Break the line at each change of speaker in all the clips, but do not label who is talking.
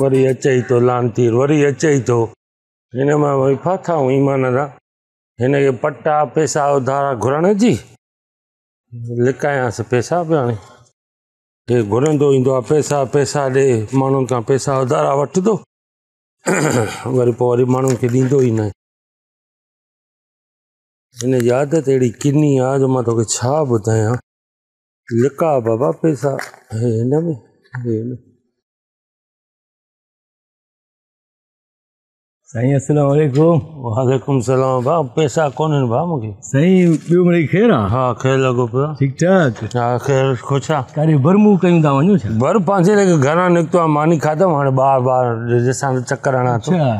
وري اچي ٿو لانتير، وري اچي ٿو. هن مان وري ڦاٿا آهيون ايمان سان. هن کي پٽا پئسا اڌارا گهرڻ جي لڪايانس پئسا به هاڻي. هي گهرندو ايندو آهي پئسا پئسا ڏي، ماڻهن کان پئسا اڌارا وٺندو وري پوءِ وري ماڻهن کي ڏيندو ئي نه. هن جي عادت اهڙي ڪني آهي جو مان توکي ڇا ٻڌايان. لڪا بابا پئسا هي هن ۾ هي هن.
سائين السلام عليڪم.
وعليڪم السلام ڀاء، پئسا ڪونهن ڀاء مونکي.
سائين ٻيو مڙئي خير آ؟
ها خير لڳو پيو آ.
ٺيڪ ٺاڪ؟
ها خير خوش آ.
ڪاڏي برمون ڪيون ٿا وڃو ڇا؟
بر پنهنجي لڳي گهران نڪتو آ، ماني کاڌم، هاڻي ٻاهر ٻاهر ڏسان ٿو چڪر هڻان ٿو.
اڇا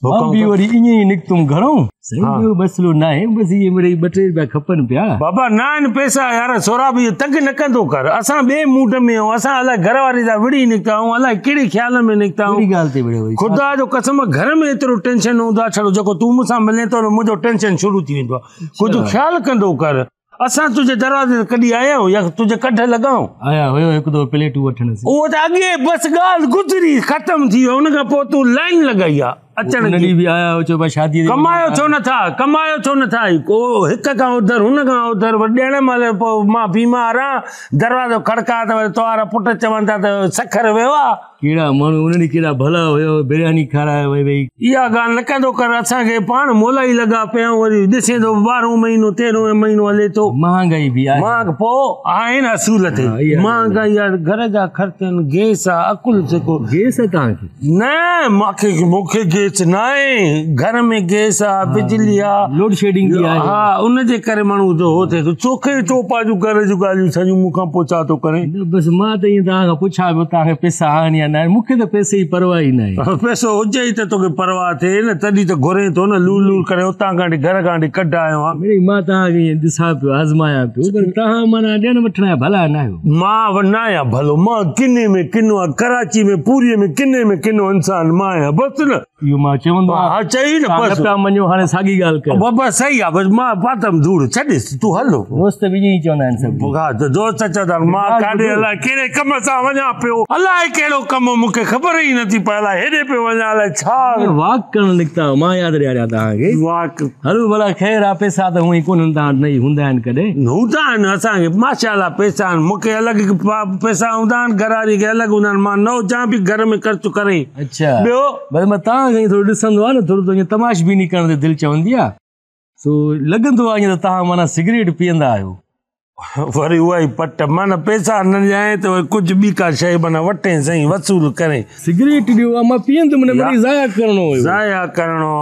مان به وري ائين ئي نڪتم گهرون. سائين ٻيو مسئلو ناهي، بس اهي مڙئي ٻه ٽي رپيا کپن پيا.
بابا نه آهن پئسا يار سهراب، اهو تنگ نه ڪندو ڪر. اسان ٻئي موڊ ۾ آهيون، اسان الائي گهر واري سان وڙهي نڪتا آهيون، الائي ڪهڙي خيال ۾ نڪتا آهيون.
ڪهڙي ڳالهه تي وڙهيو وري؟
خدا جو قسم گهر ۾ ايترو ٽينشن هوندو آهي، ڇڙو جيڪو تون مون سان ملين ٿو نه منهنجو ٽينشن شروع ٿي ويندو آهي. ڪجهه خيال ڪندو ڪر. اسان تنهنجي دروازي تي ڪڏهن آيا آهيون يا تنهنجي ڪڍ لڳا آهيون؟
آيا هيو هڪ دفعو پليٽون وٺڻ سين.
اهو ته اڳي بس ڳالهه گذري ختم ٿي ويو، ان کان پوء تون لائن لڳائي آ اچڻ
جي. ان ڏينهن به آيا هيو چئو پيا شاديء تي.
ڪمايو ڇو نٿا، ڪمايو ڇو نٿا؟ ڪو هڪ کان اڌر هن کان اڌر، وري ڏيڻ مهل پوء مان بيمار آن، دروازو کڙڪاء ته وري توهارا پٽ چون ٿا ته سکر ويو آ.
ڪهڙا ماڻهو انهن ڏينهن ڪيڏا ڀلا هيو، برياني کارائي وئي وئي.
اها ڳالهه نه ڪندو ڪر، اسان کي پاڻ مولائي لڳا پيا آهيون، وري ڏسين ٿو ٻارهون مهينو تيرهون مهينو هلي ٿو.
مهانگائي به آهي.
مهانگ پوء آهي نه اصول تي مهانگائي آهي، گهر جا خرچ آهن، گيس آهي، عقل سکو.
گيس آهي توهان کي؟
نه مونکي گيس نه آهي، گهر ۾ گيس آهي، بجلي آهي،
لوڊ شيڊنگ به آهي.
ها ان جي ڪري ماڻهو ٿو هو ٿئي ٿو. چوکي چوپا جون گهر جون ڳالهيون سڄيون مون کان پوء ڇا ٿو ڪرين؟
نه بس مان ته ائين توهان کان پڇان پيو توهان کي پئسا آهن يا نه آهن، مون کي ته پئسي جي پرواهه ئي ناهي.
پئسو هجي ئي ته توکي پرواهه ٿئي نه، تڏهن ته گهرين ٿو نه، لور لور ڪري اتان کان وٺي گهر کان وٺي ڪڍ آيو آهيان.
مڙئي مان توهان کي ائين ڏسان پيو، آزمايان پيو، پر توهان معنيٰ ڏيڻ وٺڻ جا ڀلا نه آهيو.
مان نه آهيان ڀلو، مان ڪني ۾ ڪنو آهيان، ڪراچي ۾ پوريء ۾ ڪني ۾ ڪنو انسان مان آهيان، بس نه.
اهو مان چوندو آهيان.
ها چئي نه
بس. نه پيا مڃو، هاڻي ساڳي ڳالهه ڪيو.
بابا صحيح آهي، بس مان پاتم ڌوڙ، ڇڏيس تون هل.
دوست به ائين ئي چوندا آهن سڀ.
ها ته دوست چوندا آهن، مان ڪاڏي الائي ڪهڙي ڪم سان وڃان پيو، الائي ڪهڙو ڪم مون کي خبر ئي نٿي پئي، الائي هيڏي پيو وڃان الائي ڇا.
واڪ ڪرڻ نڪتا آهيو، مان ياد ڏياريان توهان کي.
واڪ.
هلو ڀلا خير آهي، پئسا ته هونئن ئي ڪونهن توهان وٽ، نه ئي هوندا آهن ڪڏهن.
هوندا آهن اسان کي ماشاء الله پئسا آهن، مون کي الڳ پئسا هوندا آهن، گهر واري کي الڳ هوندا آهن، مان نه هجان به گهر ۾ خرچ ڪري.
اڇا
ٻيو
بس مان توهان کي ٿورو ڏسندو آهيان نه، ٿورو ائين تماشبيني ڪرڻ تي دل چوندي آهي، سو لڳندو آهي ائين ته توهان معنيٰ سگريٽ پيئندا آهيو.
وري اها ئي پٽ، معنيٰ پئسا نه ڏيانء ته وري ڪجهه ٻي ڪا شيء معنيٰ وٺين سائين وصول ڪرين.
سگريٽ ڏيو ها، مان پيئندم نه، مڙئي ضايع ڪرڻو هيو.
ضايع ڪرڻو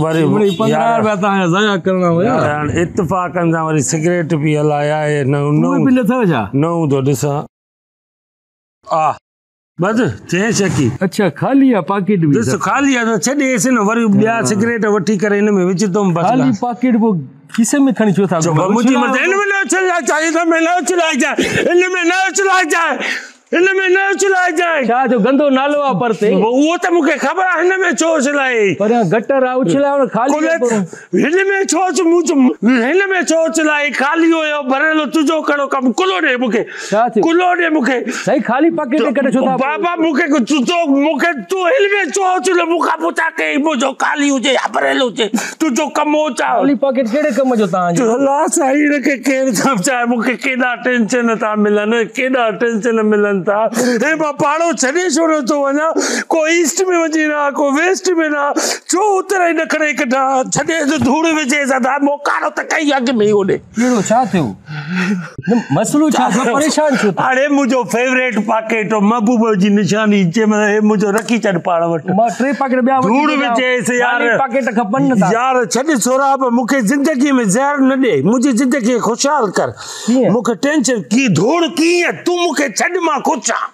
وري
مڙئي 15 رپيا توهان جا ضايع ڪرڻا هيا.
يار هاڻ اتفاقن سان وري سگريٽ به الائي آهي نه.
اهي به نه اٿو ڇا؟
نئون ٿو ڏسان. آ بس ٿئي شڪي.
اڇا خالي آ پاڪيٽ به.
ڏس خالي آ ته ڇڏيس نه، وري ٻيا سگريٽ وٺي ڪري هن ۾ وجهندم بس.
خالي پاڪيٽ پوء کيسي ۾ کڻي ڇو ٿا گهمو؟
منهنجي مرضي، هن ۾ نه اڇلائجانء، هن ۾ نه اڇلائجانء، هن ۾ نه اڇلائجانء، هن ۾ نه اڇلائجانء.
ڇا جو گندو نالو آ پرتي.
اهو ته مون کي خبر آ هن ۾ ڇو اڇلائي.
پريان گٽر آ اڇلايو نه خالي ڪرو.
هن ۾ ڇو هن ۾ ڇو اڇلائي، خالي هيو ڀريل، تنهنجو ڪهڙو ڪم؟ ڪلهو ڏي مون کي، ڪلهو ڏي مون کي.
سائين خالي پاڪيٽ ڪڍي ڇو ٿا؟
بابا مون کي تنهنجو مون کي تون هن ۾ ڇو اڇليو؟ مون کان پڇا ڪئي منهنجو خالي هجي يا ڀريل هجي، تنهنجو ڪم هو ڇا؟
خالي پاڪيٽ ڪهڙي ڪم جو توهان جو؟
الله سائين هن کي ڪير سمجهائي، مون کي ڪيڏا ٽينشن ٿا ملن، ڪيڏا ٽينشن ملن ٿا. هي مان پاڙو ڇڏي ڇو نه ٿو وڃان؟ ڪو ايسٽ ۾ وڃي رهان، ڪو ويسٽ ۾ نه، ڇو اتر ۽ ڏکڻ ئي ڪڍان؟ ڇڏي ته ڌوڙ وجهي سدا، موڪارو ته ڪئي اڳ ۾ ئي اوڏي.
ڪهڙو ڇا ٿيو؟ نه مسئلو ڇا ٿيو؟ پريشان ڇو ٿيو؟
اڙي منهنجو فيوريٽ پاڪيٽ هو، محبوب جي نشاني، چيم هي منهنجو رکي ڇڏ پاڻ وٽ.
مان ٽي پاڪيٽ ٻيا وٺي
ڌوڙ وجهيس يار.
خالي پاڪيٽ کپن نه ٿا.
يار ڇڏ سهراب، مون کي زندگي ۾ زهر نه ڏي، منهنجي زندگي کي خوشحال ڪر.
ڪيئن؟
مون کي ٽينشن ڪي ڌوڙ ڪيئن؟ تون مون کي ڇڏ مان خوش آهيان.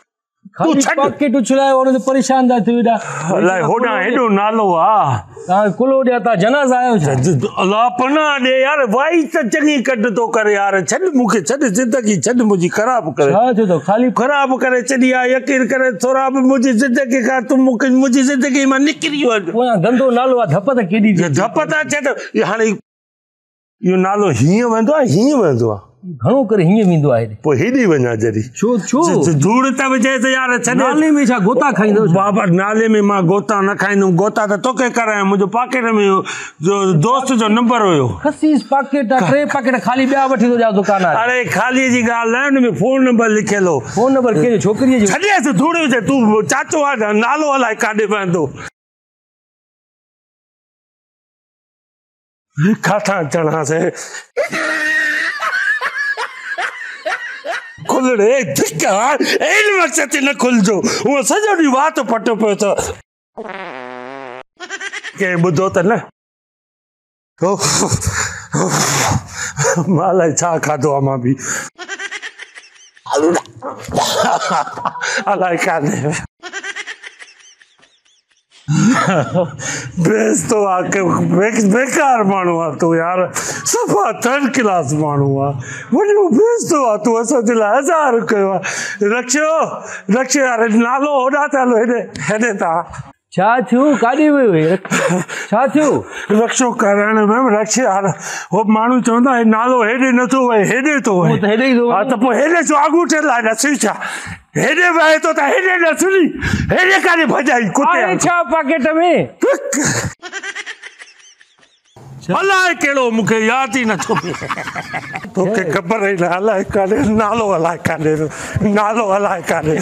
خالي پاڪيٽ اڇلايو ان تي پريشان ٿا ٿيو ايڏا.
الائي هوڏانهن هيڏو نالو آ.
توهان کي ڪلهو ڏيان توهان جنازا آهيو ڇا؟
الله پناهه ڏي يار وائي ته چڱي ڪڍ ٿو ڪري يار ڇڏ مون کي ڇڏ زندگي ڇڏ منهنجي خراب ڪري.
ڇا ٿيو اٿو خالي.
خراب ڪري ڇڏي آ يقين ڪري سهراب منهنجي زندگي کان تون مون کي منهنجي زندگي مان نڪري وڃ.
پويان گندو نالو آ ڌپ ته ڪيڏي ٿي اچي.
ڌپ ته اچي ته هاڻي اهو نالو هيئن وهندو آ هيئن وهندو آ.
घणो करे हीअं वेंदो आहे।
पोइ हेॾे वञा जरी।
छो छो?
धूड़ त विझे त यार छॾे।
नाले में छा गोता खाईंदो?
बाबा नाले में मां गोता न खाईंदुमि, गोता त तोखे करायां। मुंहिंजो पॉकेट में जो दोस्त जो नंबर हुयो।
खसीस पॉकेट आहे, 3 पॉकेट खाली ॿिया वठी थो ॾियां दुकान आहे।
अरे खाली जी ॻाल्हि न आहे, हुन में फोन नंबर लिखियलु हो।
फोन नंबर कंहिंजो? छोकिरीअ जो?
छॾेसि, धूड़ विझे। तूं चाचो आहे, नालो अलाए काॾे पवंदो। किथां चढ़ांसीं? खुल रे, धिक ऐन वक़्त ते न खुलजो। उहो सॼो ॾींहुं वात पटो पियो अथव। कंहिं ॿुधो त न। मां अलाए छा खाधो आहे, मां बि अलाए कान्हे बेइज्जतो आहे, बेकार माण्हू आहे तूं यार, सफ़ा थर्ड क्लास माण्हू आहे, वॾो बेइज्जतो आहे तूं। असांजे लाइ 1000 कयो आहे। रक्षो रक्षो यार, नालो होॾां था हलो, हेॾे हेॾे था।
छा थियो? काॾे वियो? छा थियो?
रक्षो कराइण वियुमि, रक्षे यार, हो माण्हू चवंदा हे नालो हेॾे नथो वहे, हेॾे थो वहे।
त हेॾे ई थो।
हा त पोइ हेॾे छो आङूठे लाइ ॾसी छा? हेॾे वहे थो त हेॾे ॾस नी, हेॾे काॾे भॼाई कुते?
छा पॉकेट में?
अलाए कहिड़ो मूंखे यादि ई नथो पए। तोखे ख़बर ई न, अलाए काॾे नालो, अलाए काॾे नालो, अलाए काॾे।